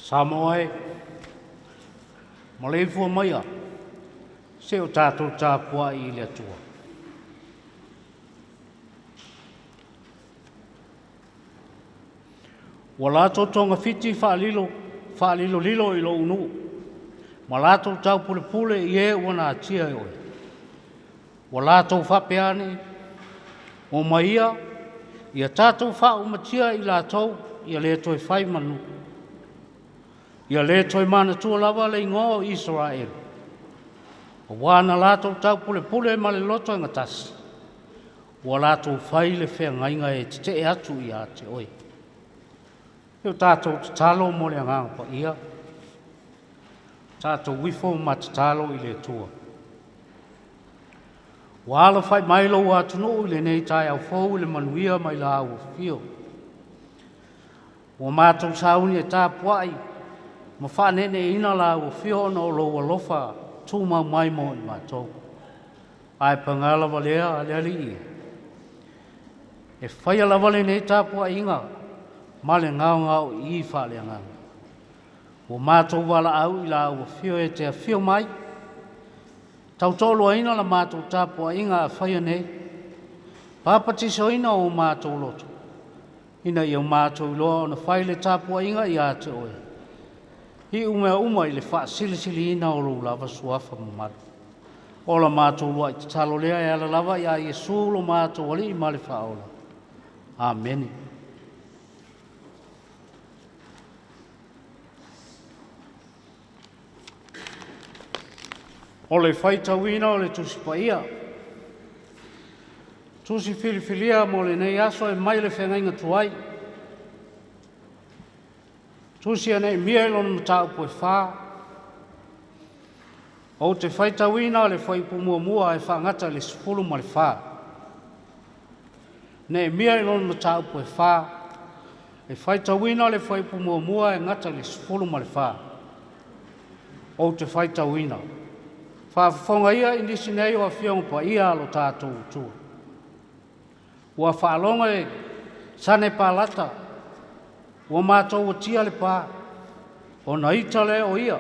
Samoa e, maleifua maia, se o tatou tapuai i le Atua. Ua latou togafiti faalilo, faalilolilo i lou nuu, ma latou taupulepule i e ua natia e oe. Ua latou faapea ane, Omai ia, ia tatou faaumatia i latou, ia le toe fai ma nuu. Ia le toe manatua lava le igoa o Isaraelu, auā na latou taupulepule ma le loto e gatasi, ua latou fai le feagaiga e tetee atu ia te oe. E o tatou tatalo mo le Agaga Paia, tatou ifo ma tatalo i le Atua. Ua alafai mai lou atunuu i lenei taeao fou i le manuia mai la ua fio. Ua matou sauni e tapuai ma faaneeneeina la ua fio ona o lou alofa tumau mai mo i matou. Ae paga lava lea le Alii e. E faia lava lenei tapuaiga ma le gaogaoii faaleagaga. Ua matou valaau i la ua fio e te afio mai, tautoaluaina la matou tapuaiga a faia nei, papatisoina o matou loto, ina ia matou iloa ona fai le tapuaiga ia te oe, i mea uma i le faasilisiliina o lou lava suafa mamalu. O la matou lua'i tatalo lea e ala lava iā Iesu lo matou Alii ma le Faaola. Amene. O le faitauina o le Tusi Paia. Tusi filifilia mo lenei aso e mai le feagaiga tuai. Tusi a Neemia i lona mataupu e 4. Ou te faitauina le fuaiupu muamua e faagata i le 14. Neemia i lona mataupu e 4. E faitauina le fuaiupu muamua e gata i le 14. Ou te faitauina. Faafofoga ia i nisi nei o afioga paia a lo tatou Atua. Ua faalogo e Sanepalata, ua matou atia le pa, ona ita lea o ia,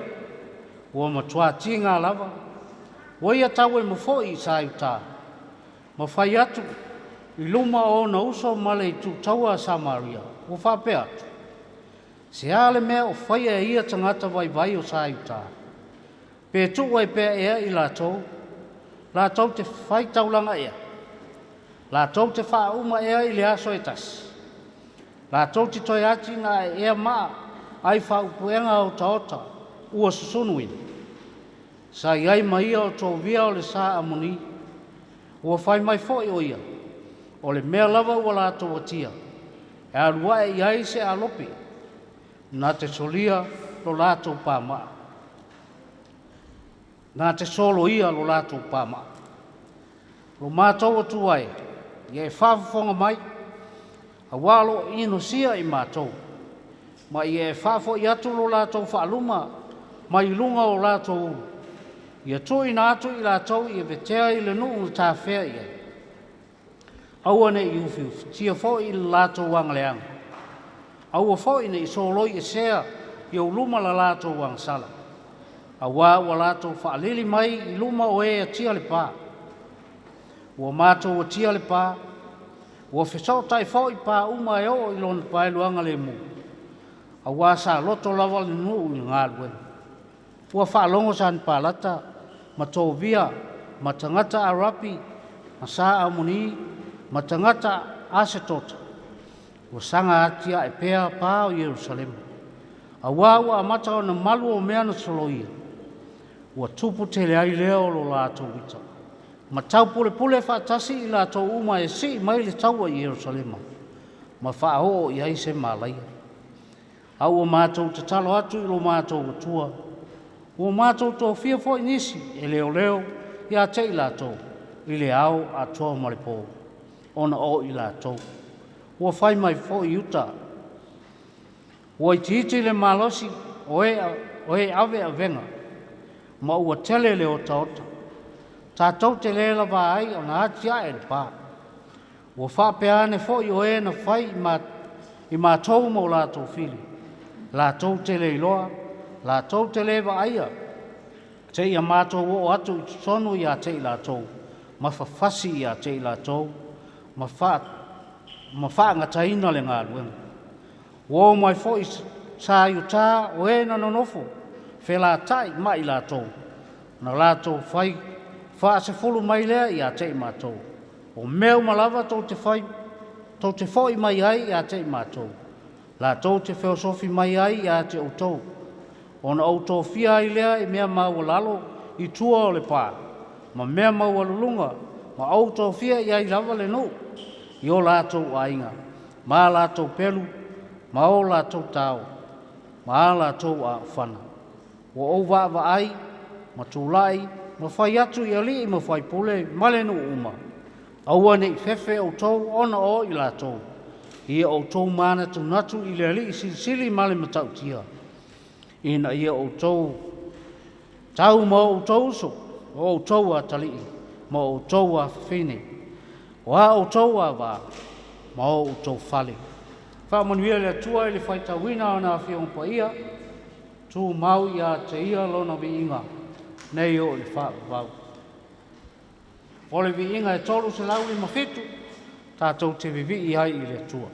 ua matua tiga lava, ua ia tau e mofo'i i Saiuta, ma fai atu i luma o ona uso ma le itutaua a Samaria, ua faapea atu, Se a le mea o faia e ia tagata vaivai o Saiuta? Pe tuu ai pea ea i latou, latou te fai taulaga ea, latou te faauma ea i le aso e tasi, latou te toe atinae ea maa ai faaupuega o otaota ua susunuina. Sa i ai ma ia o Tovia o le sa Amoni, ua fai mai foi o ia, o le mea lava ua latou atia, e alu ae i ai se alope, na te solia lo latou pamaa. Na te soloia lo latou pamaa. Lo matou Atua e, ia e faafofoga mai, auā o lo o inosia i matou, ma ia e faafoi atu lo latou faaluma mai luga o latou ulu, ia tuuina atu i latou i vetea i le nuu na tafea i ai. Aua ne i ufiufitia foi i le latou agaleaga, aua foi ne i soloi esea i ou luma la latou agasala, auā ua latou faalili mai i luma o e atia le pa. Ua matou atia le pa, ua fesootai foi pa uma e oo i lona paeluaga lemu, auā sa loto lava le nuu i le galuega. Ua faalogo Sanepalata ma Tovia ma tagata Arapi ma Sa Amoni ma tagata Asetota, ua saga atiae pea pa o Ierusalema, auā ua amata ona malu o mea na soloia, ua tupu tele ai lea o lo latou ita, ma taupulepule faatasi i latou uma e sii mai le taua i Ierusalema, ma faaoo i ai se malaia. A ua matou tatalo atu i lo matou Atua, ua matou tofia foi nisi e leoleo ia te i latou i le ao atoa ma le po, ona o i latou. Ua fai mai foi i uta, ua itiiti le malosi o e ave avega, ma ua tele le otaota. Tatou te le lava ai ona atiae le pa. Ua faapea ane foi o e na fai i matou ma o latou fili, latou te le iloa, latou te le vaaia, seia matou oo atu i totonu ia te i latou, ma fafasi ia te i latou, ma faagataina le galuega. Ua o mai foi sa i uta o e na nonofo, felatai ma i latou, na latou fai faasefulu mai lea ia te i matou. O mea uma lava tou te foi mai ai ia te i matou, latou te feosofi mai ai ia te outou, ona ou tofia ai lea i mea maualalo i tua o le pa, ma mea maualuluga, ma ou tofia i ai lava le nuu, i o latou aiga, ma latou pelu, ma o latou tao, ma a latou aofana. Ua ou vaavaai, ma tulai, ma fai atu i alii ma faipule ma le nuu uma, aua nei fefe outou ona o i latou, ia outou manatunatu i le alii silisili ma le matautia, ina ia outou tau ma outou uso, o outou atalii, ma outou afafine, o a outou avā, ma o outou fale. Faamanuia le Atua i le faitauina o na afioga paia, tumau ia te ia lona viiga, nei o le faavavau. O le viiga e 357, tatou te vivii ai i le Atua.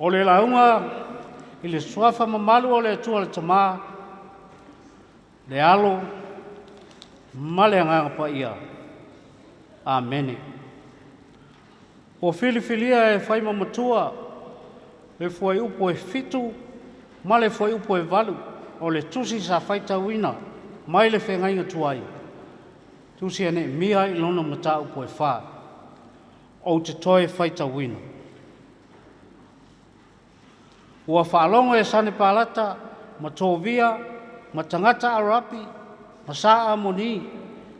O le lauga i le suafa mamalu o le Atua le Tamā, le Alo ma le Agaga Paia. Amene. Ua filifilia e fai ma matua le fuaiupu e 7 ma le fuaiupu e 8 o le tusi sa faitauina mai le feagaiga tuai, tusi a Neemia i lona mataupu e 4. Ou te toe faitauina. Ua faalogo e Sanepalata ma Tovia ma tagata Arapi ma Sa Amoni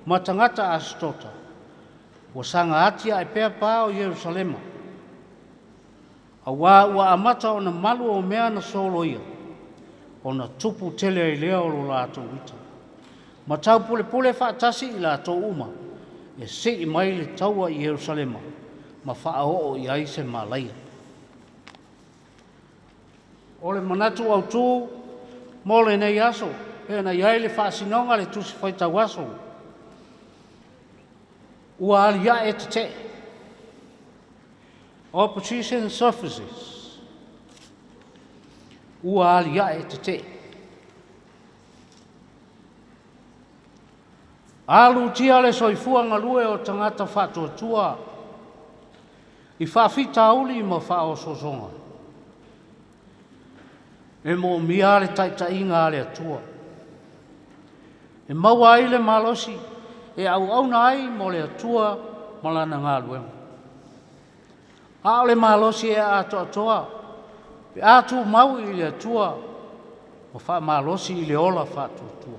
ma tagata Asitota, ua saga ati ae pea pa o Ierusalema, auā ua amata ona malu o mea na soloia, ona tupu tele ai lea o lo latou ita. Ma taupulepule faatasi i latou uma, e sii mai le taua i Ierusalema, ma faaoo i ai se malaia. O le manatu autū mo lenei aso, pe na i ai le faasinoga le tusi faitau aso, ua aliae tetee. Opposition surfaces. Ua aliae tetee. Alu tia le soifua galue o tagata faatuatua i faafitauli ma faaosoosoga. E moomia le taitaiga a le Atua. E maua ai le malosi e auauna ai mo le Atua ma lana galuega. A o le malosi e atoatoa pe a tumau i le Atua ma faamalosi i le ola faatuatua.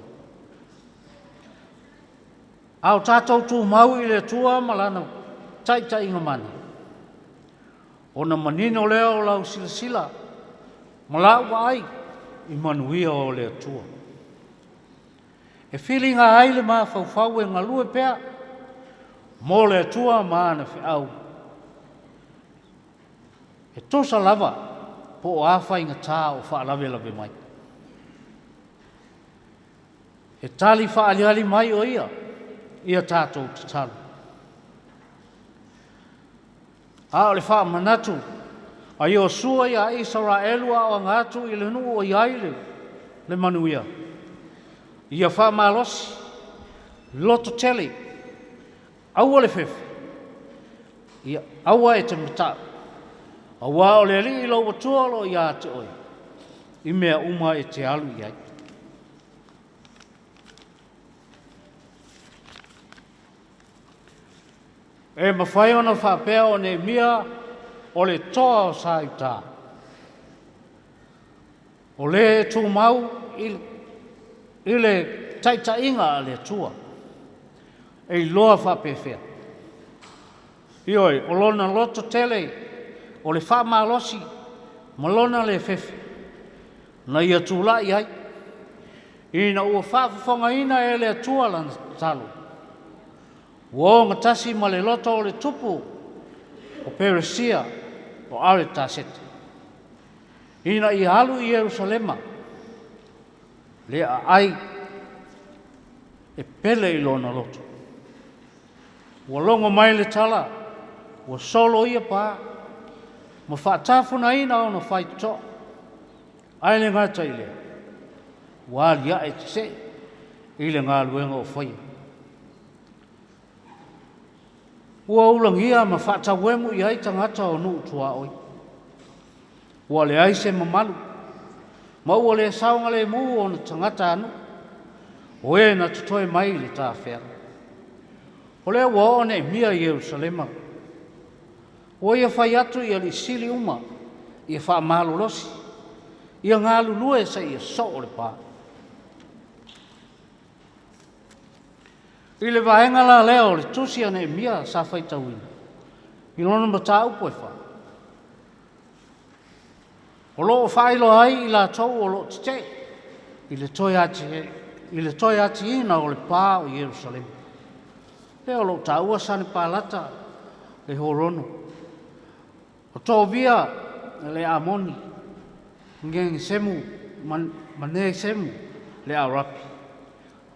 A o tatou tumau i le Atua ma lana taitaiga mana, ona manino lea o lau silasila ma lau vaai i manuia o le Atua. E filiga ai le mafaufau e galue pea mo le Atua ma ana feau. E tusa lava po o a faigata o faalavelave mai. E tali faaliali mai o ia ia tatou tatalo. A o le faamanatu a Iosua ia Isaraelu a o aga atu i le nuu o i ai le manuia. Ia faamalosi, loto tele, aua le fefe, ia aua e te matau, auā o le Alii lou Atua o lo o ia te oe, i mea uma e te alu i ai. E mafai ona faapea o Neemia o le toa o sa i uta. O le tumau i le taitaiga a le Atua, e iloa faapefea. Ioe, o lona loto tele, o le faamalosi ma lona le fefe, na ia tulai ai, ina ua faafofogaina e le Atua lana tatalo. Ua ogatasi ma le loto o le tupu o Peresia o Aretaseta, ina ia alu i Ierusalema, le aai e pele i lona loto. Ua logo mai le tala, ua solo ia pa, ma faatafunaina ona faitotoa. Ae le gata i lea, ua aliae tetee i le galuega o faia. Ua ulagia ma faatauemu i ai tagata o nuu tuaoi. Ua leai se mamalu, ma ua le saogalemu ona tagata anu, o e na totoe mai i le tafeaga. O lea ua oo Neemia i Ierusalema. Ua ia fai atu i alii sili uma, ia faamalolosi, ia galulue seia soo le pa. I le vaega la lea o le tusi a Neemia sa faitauina, i lona mataupu e 4. O lo o faailoa ai i latou o lo o tetee i le toe atiina o le pa o Ierusalema. Lea o lo o taua Sanepalata le Horono, o Tovia le Amoni, Ngegesemu ma Nesemu le Arapi,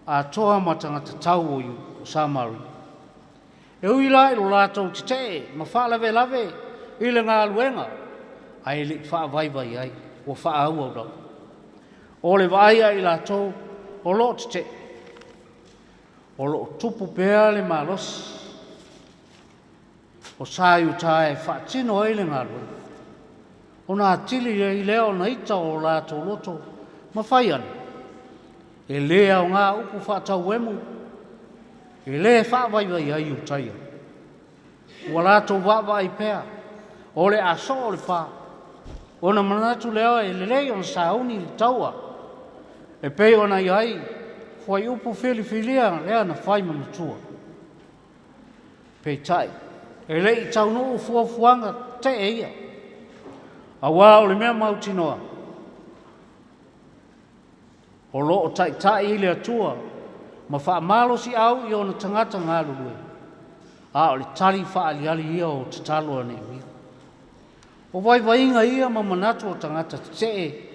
atoa ma tagata tau o Samaria. E ui la i lo latou tetee ma faalavelave i le galuega, Ae le i faavaivai ai, ua faaauau lava. O le vaai a i latou o lo o tetee, o lo o tupu pea le malosi o sa i uta e faatino ai le galuega. Ona atili ai lea ona ita o latou loto ma fai ane, e lē aoga upu faatauemu, e lē faavaivai ai Iutaia. Ua latou vaavaai pea, o le a soo le pa, ona manatu lea e lelei ona sauni le taua, e pei ona i ai fuaiupu filifilia lea na fai ma matua. Peitai, e le i taunuu fuafuaga tetee ia, auā o le mea mautinoa, o lo o taitai le Atua ma faamalosiau i ona tagata galulue, a o le tali faaaliali ia o tatalo a Neemia. O vaivaiga ia ma manatu o tagata tetee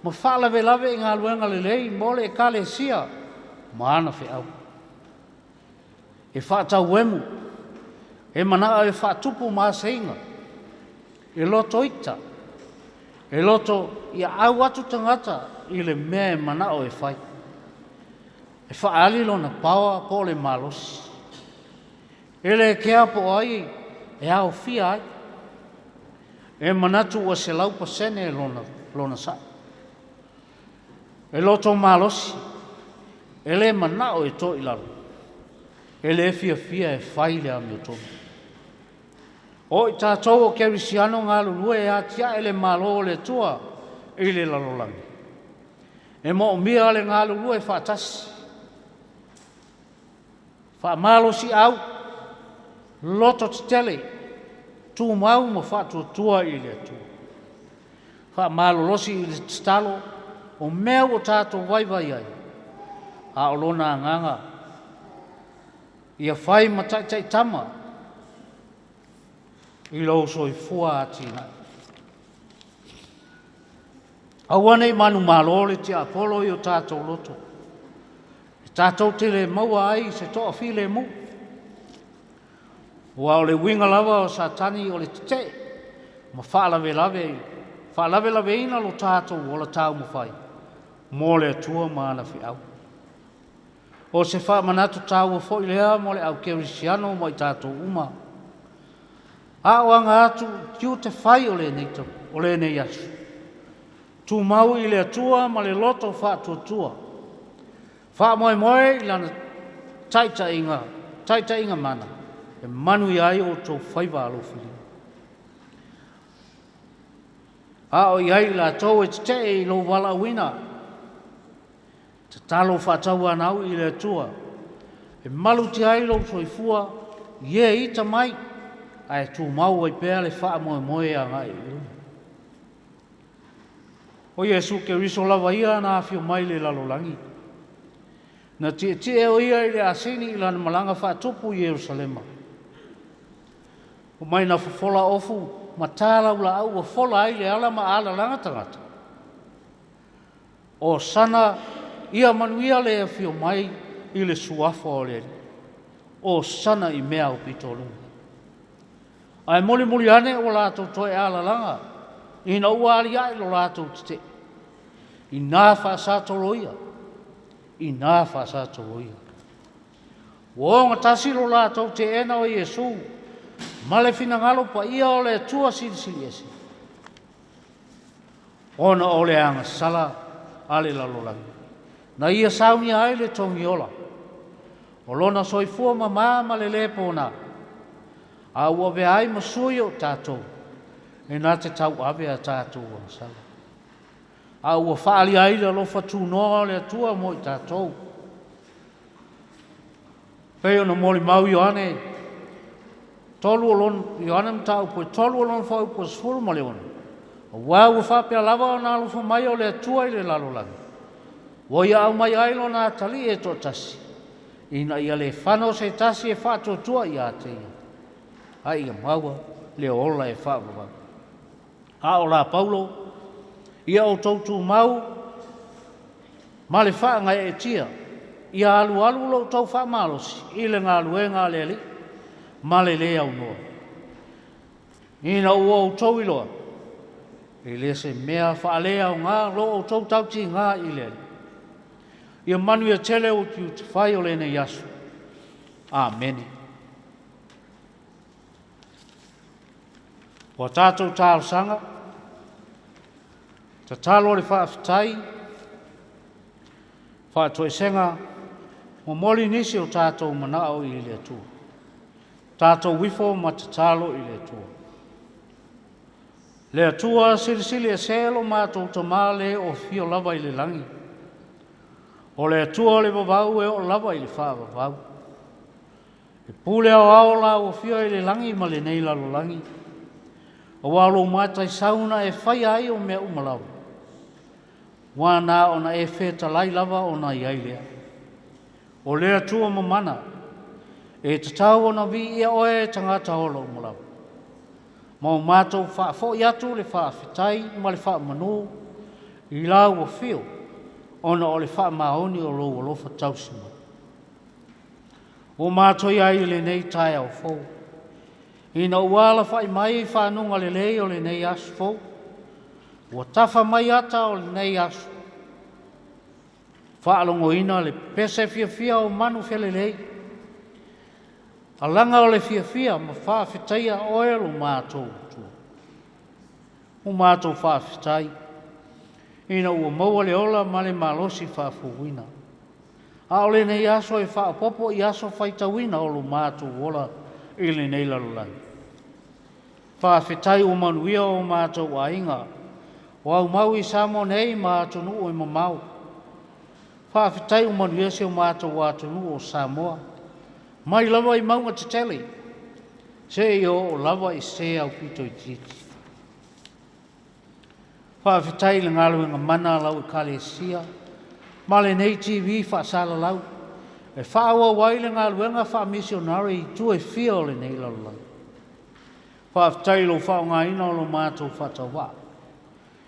ma faalavelave i galuega lelei mo le Ekalesia ma ana feau. E faatauemu, e manao e faatupu maseiga, e loto ita, e loto ia au atu tagata i le mea e manao e fai. E faaali lona paoa po o le malosi. E le kea po o ai e aofia ai. E manatu ua 100% lona saʻo. E loto malosi, e le manao e to i lalo, e le fiafia e fai le amiotonu. O i tatou o kerisiano galulue e atiae le Malo o le Atua i le lalolagi. E moomia le galulue faatasi. Faamalosiau, loto tetele, tumau ma faatuatua i le Atua. Faamalolosi i le tatalo o mea ua tatou vaivai ai, a o lona agaga ia fai ma taitaitama i lou soifua atinae. Aua nei manumalo le tiapolo i o tatou loto, e tatou te le maua ai se toafilemu. Ua o le uiga lava o Satani o le tetee ma faalavelave faalavelaveina lo tatou ola taumafai mo le Atua ma ana feau. O se faamanatu taua foi lea mo le au kerisiano ma i tatou uma. A o aga atu tiute fai o lenei, o lenei aso. Tumau i le Atua ma le loto faatuatua. Faamoemoe i lana taitaiga, taitaiga mana, e manuia ai outou faiva alofilima. A o i ai i latou e tetee i lou valaauina, tatalo faatauanau i le Atua, e malutia ai lou soifua, i e ita mai, ae tumau ai pea le faamoemoe agai i luma. O Iesu Keriso lava ia na afio mai le lalolagi. Na tietie o ia i le asini i lana malaga faatupu i Ierusalema. O mai na fofola ofu ma tā laulaau ua fola ai le ala ma alalaga tagata. O sana ia manuia le afio mai i le suafa o le Alii. O sana i mea aupito luga. Ae mulimuli ane ua latou toe alalaga ina ua aliae lo latou tetee. Inā faasatolo ia, inā faasatolo ia. Ua ogatasi lo latou teena o Iesu ma le finagalo paia o le Atua Silisili Ese, ona o le agasala a le lalolagi. Na ia saunia ai le togiola, o lona soifua mamā ma le lē pona, a ua avea ai ma sui o tatou, e na te tauave a tatou agasala. A ua faaalia ai le alofa tunoa o le Atua mo i tatou. Pei ona molimau Ioane tolu o lona, Ioane mataupu e 3 o lona fuaiupu e 16. Auā ua faapea lava ona alofa mai o le Atua i le lalolagi, ua ia aumai ai lona atalii e toatasi, ina ia le fano se tasi e faatuatua ia te ia, a ia maua le ola e faavavau. A o la Paulo, ia outou tumau ma le faagaeetia, ia alualu lo outou faamalosi i le galuega a le Alii ma le lē aunoa. Ina ua outou iloa, E le se mea faaleaoga lo outou tautiga i le Alii. Ia manuia tele ou tiute fai o lenei aso. Amene. Ua tatou talosaga, tatalo le faafetai, faatoesega, momoli nisi o tatou manao i le Atua. Tatou ifo ma tatalo i le Atua. Le Atua silisili ese lo matou Tamā le o afio lava i le lagi. O le Atua o le vavau e oo lava i le faavavau. E pule aoao lau afio i le lagi ma lenei lalolagi. Aua o lou mataisau na e faia ai o mea uma lava. Ua na ona e fetalai lava ona i ai lea. O le Atua mamana, e tatau ona viia oe e tagata ola uma lava. Ma o matou faafoi atu le faafetai ma le faamanu i lau afio, ona o le faamaoni o lou alofa tausi mai. Ua matou i ai i lenei taeao fou, ina ua alafai mai fanuga lelei o lenei aso fou, ua tafa mai ata o lenei aso, faalogoina le pese fiafia o manu felelei, alaga o le fiafia ma faafetaia oe lo matou Atua. Ua matou faafetai, ina ua maua le ola ma le malosi faafouina. A o lenei aso e faaopoopo i aso faitauina o lo matou ola i lenei lalolagi. Faafetai ua manuia o matou aiga, o aumau i Samoa nei ma atunuu e mamao. Faafetai ua manuia si o matou atunuu o Samoa, mai lava i mauga tetele, seia oo lava i se aupito itiiti. Faafetai i le galuega mana a lau Ekalesia ma lenei TV faasalalau, e faaauau ai le galuega faamisionare i itu e fia o lenei lalolagi. Faafetai i lou faaaogaina o lo matou faatauvaa,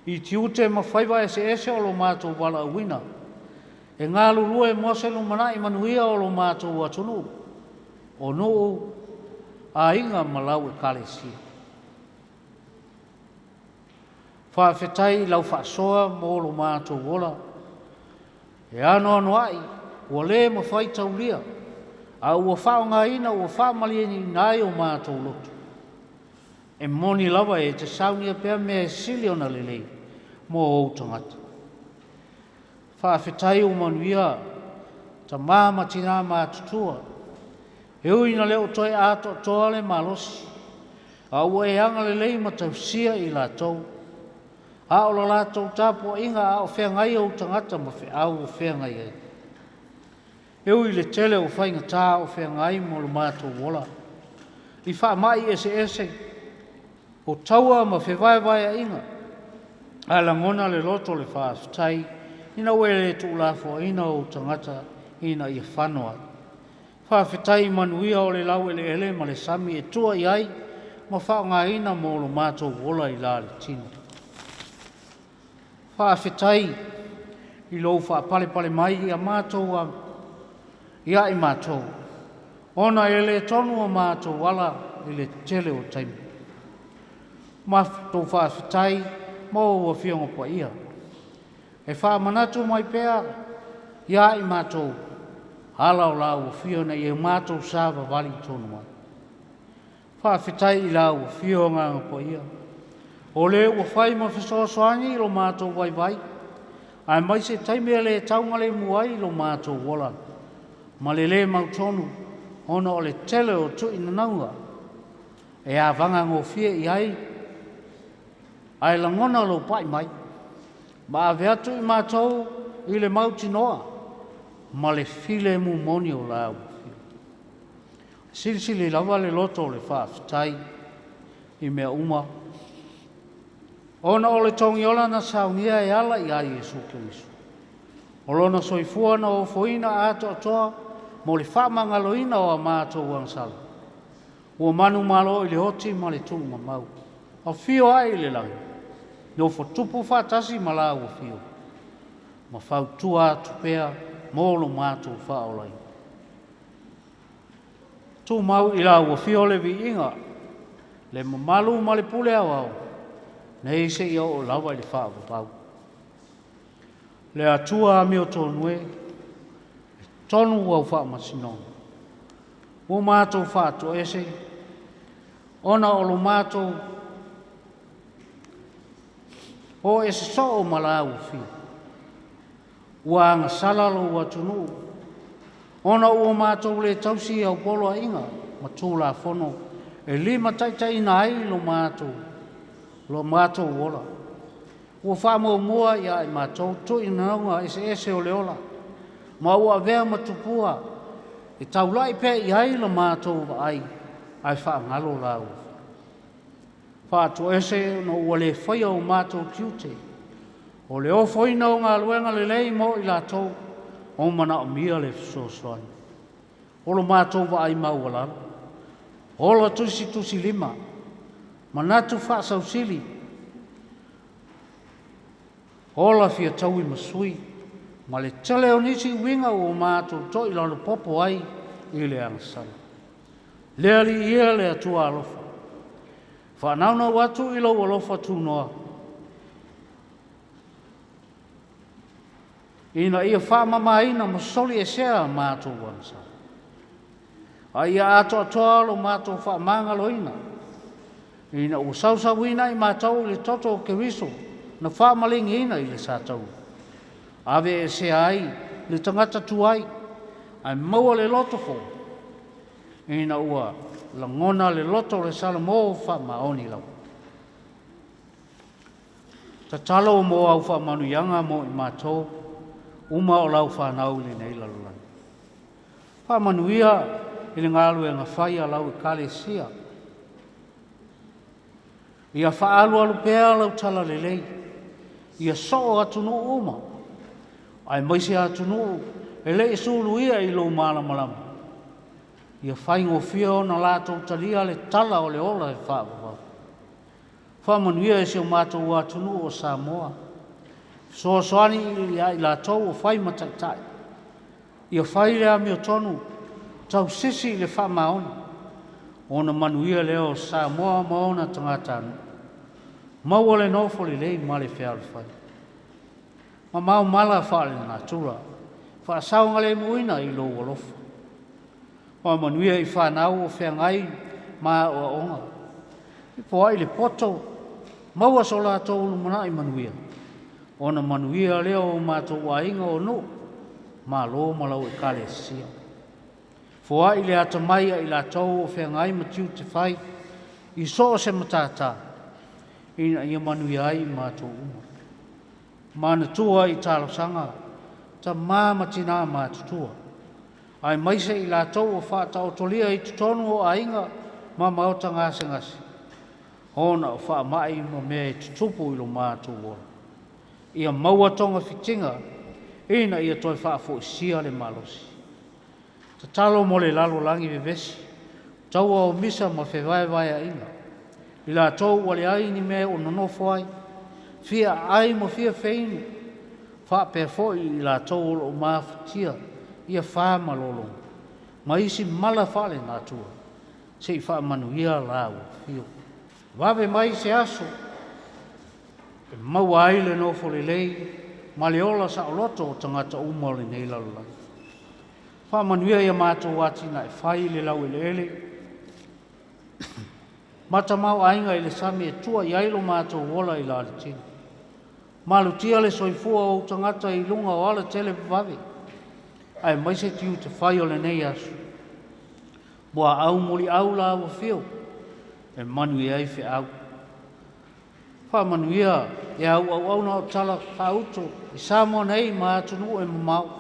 i tiute ma faiva eseese o lo matou valaauina, e galulue mo se lumanai manuia o lo matou atunuu, o nuu, aiga ma lau Ekalesia. Faafetai i lau faasoa mo lo matou ola, e anoanoai ua le mafai taulia, a ua faaaogaina ua faamalieina ai o matou loto. E moni lava e te saunia pea mea e sili ona lelei mo ou tagata. Faafetai ua manuia tamā ma tinā matutua, e ui ina le o toe atoatoa le malosi, a ua e agalelei ma tausia i latou, a o lo latou tapuaiga a o feagai ou tagata ma feau o feagai ai. E ui i le tele o faigata o feagai mo lo matou ola, i faamai eseese, o taua ma fevaevaeaiga, ae lagona le loto le faafetai, ina ua e le tuulafoaina ou tagata ina ia fano ai. Faafetai i manuia o le laueleele ma le sami e tua i ai ma faaaogaina mo lo matou ola i la le tino. Faafetai i lou faapalepale mai ia matou ia i matou, ona e le tonu o matou ala i le tele o taimi. Matou faafetai mo ou afioga paia. E faamanatu mai pea ia i matou ala o lau afio ina ia matou savavali tonu ai. Faafetai i lau afio Agaga Paia, o le ua fai ma fesoasoani i lo matou vaivai, aemaise taimi e le taugalemu ai lo matou ola, ma le le mautonu ona o le tele o tuuinanauga e avaga gofie i ai, ae lagona lou pai mai, ma ave atu i matou i le mautinoa ma le filemu moni o lau afio. Silisili lava le loto o le faafetai i mea uma, ona o le togiola na saunia e ala ia Iesu Keriso. O lona soifua na ofoina atoatoa mo le faamagaloina o a matou agasala. Ua manumalo i le oti ma le tuugamau. Afio ai i le lagi, nofo tupu faatasi ma lau afio, ma fautua atu pea mo lo matou faaolaina. Tumau i lau afio le viiga, le mamalu ma le pule aoao, nei seia oo lava i le faavavau. Le Atua amiotonu e, e tonu au faamasinoga. Ua matou faatoese ona o lo matou o ese soo ma la ua fia. Ua agasala lou atunuu ona ua matou le tausi au poloaiga ma tulafono e limataitaiina ai lo matou ola. Ua faamuamua ia i matou tuuinauga eseese o le ola, ma ua avea ma tupua e taulai pea i ai la matou vaai ae faagalo la ua. Faatoese ona ua le faia o matou tiute, o le ofoina o galuega lelei mo i latou o manaomia le fesoasoani. O lo matou vaai maualalo, ola tusitusilima, manatu faasausili, ola fia taui ma sui, ma le tele o nisi uiga ua matou toilalopopo ai i le agasala. Le Alii ia le Atua alofa, faanaunau atu i lou alofa tunoa, ina ia faamamaina ma soli esea matou agasala. A ia atoatoa lo matou faamagaloina, ina ua sausauina i matou i le toto o Keriso na faamaligiina i le sataua. Ave esea ai le tagata tuai, ae maua le loto fou, ina ua lagona le loto o le Salamo faamaoni lava. Tatalo mo au faamanuiaga mo i matou uma o lau fanau i lenei lalolagi. Faamanuia i le galuega fai a lau ekalesia. Ia faaalualu pea lau talalelei, ia soo atunuu uma, aemaise atunuu e le i suluia i lou malamalama. Ia faigofie ona latou talia le tala o le ola e faavavau. Faamanuia i si o matou atunuu o Samoa. Fesoasoani ia i latou o fai ma taitai. Ia fai le amiotonu, tausisi i le faamaoni, ona manuia lea o Samoa ma ona tagatanuu. Maua le nofo lelei ma le fealofani. Mamao mala faalenatura, faasaogalemuina i lou alofa. Faamanuia i fanau o feagai ma aoaoga. Foai le poto, maua so latou lumanai manuia, ona manuia lea o matou aiga o nuu, malo ma lau ekalesia. Foai le atamai a i latou o feagai ma tiute fai, i so o se matata, ina ia manuia ai matou uma. Manatua i talosaga, tamā ma tinā matutua, aemaise i latou o faataotolia i totonu o aiga ma maota gasegase, ona o faamai ma mea e tutupu i lo matou ola. Ia maua togafitiga ina ia toe faafoisia le malosi. Tatalo mo le lalolagi vevesi, taua o misa ma fevaevaeaiga, i latou ua leai ni mea o nonofo ai, fia aai ma fia feinu, faapea foi i latou o loo mafatia ia fa ma lologa, ma isi mala faalenatura, se'i faamanuia la ua fio. Vave mai se aso, e maua ai le nofo lelei ma le ola saoloto o tagata uma o lenei lalolagi. Faamanuia ia matou atinae fai i le laueleele, matamaoaiga i le sami e tua i ai lo matou ola i laletele. Malutia le soifua o ou tagata i luga o ala televavave, aemaise tiute fai o lenei aso. Muaau muliau la ua fio, e manuia ai feau. Faamanuia e au auauna o tala faauto i Samoa nei ma atunuu e mamao,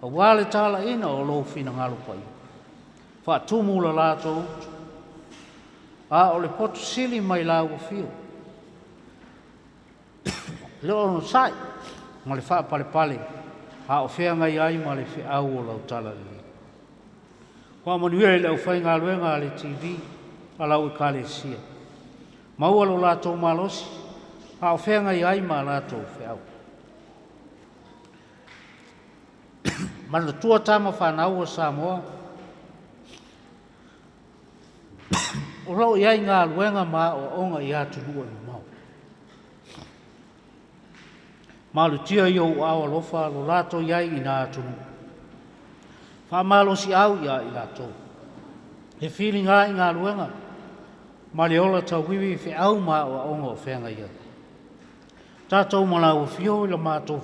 aua le talaina o lou finagalo paia. Faatumu la latou utu, a o le poto sili mai la ua fio. Le onosai ma le faapalepale, a o feagai ai ma le feau o lau talalelei. Faamanuia i le aufaigaluega a le TV a lau ekalesia. Maua lo latou malosi, a o feagai ai ma latou feau. Manatua tama fanau o Samoa, o loo i ai galuega ma aoaoga i atunuu e mamao. Malutia i ou aao alofa lo latou i ai i nā atunuu. Faamalosiau iā i latou. E filiga i galuega ma le ola tauivi i feau ma aoaoga o feagai ai. Tatou ma lau afio i la matou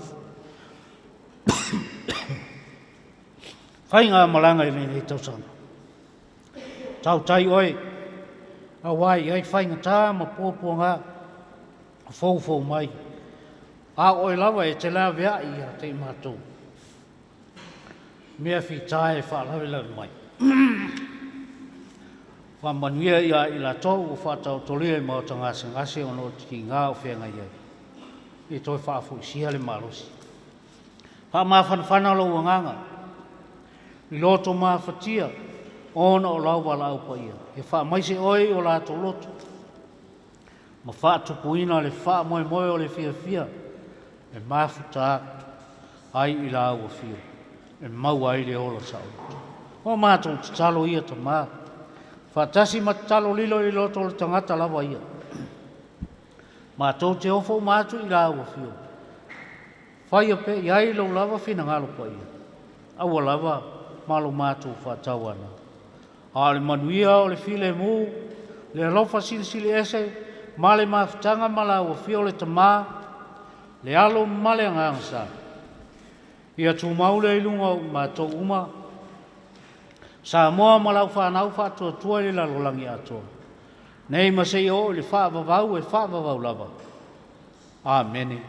faiga malaga i lenei tausaga. Tautai oe, auā i ai faigata ma puapuaga o foufou mai, a o oe lava e te laveai ia te i matou. Mea fita e faalavelave mai. Faamanuia ia i latou ua faataotolia i maota gasegase ona o tigiga o feagai ai, i toe faafoisia le malosi. Faamafanafana lou agaga i loto mafatia ona o lau valaau paia, e faamaise oe i o latou loto, ma faatupuina le faamoemoe o le fiafia e mafuta ai i lau afio, e maua ai le ola saoloto. O matou tatalo ia Tamā, faatasi ma tatalo lilo i loto o le tagata lava ia. Matou te ofo uma atu i lau afio, faia pea i ai lou lava finagalo paia, aua lava ma lo matou faatauana. A o le manuia o le filemu, le alofa silisili ese, ma le mafutaga ma lau afio le Tamā, le Alo ma le Agaga Sa, ia tumau lea i luga o matou uma, Samoa ma lau fanau faatuatua i le lalolagi atoa, nei ma seia oo i le faavavau e faavavau lava. Amene.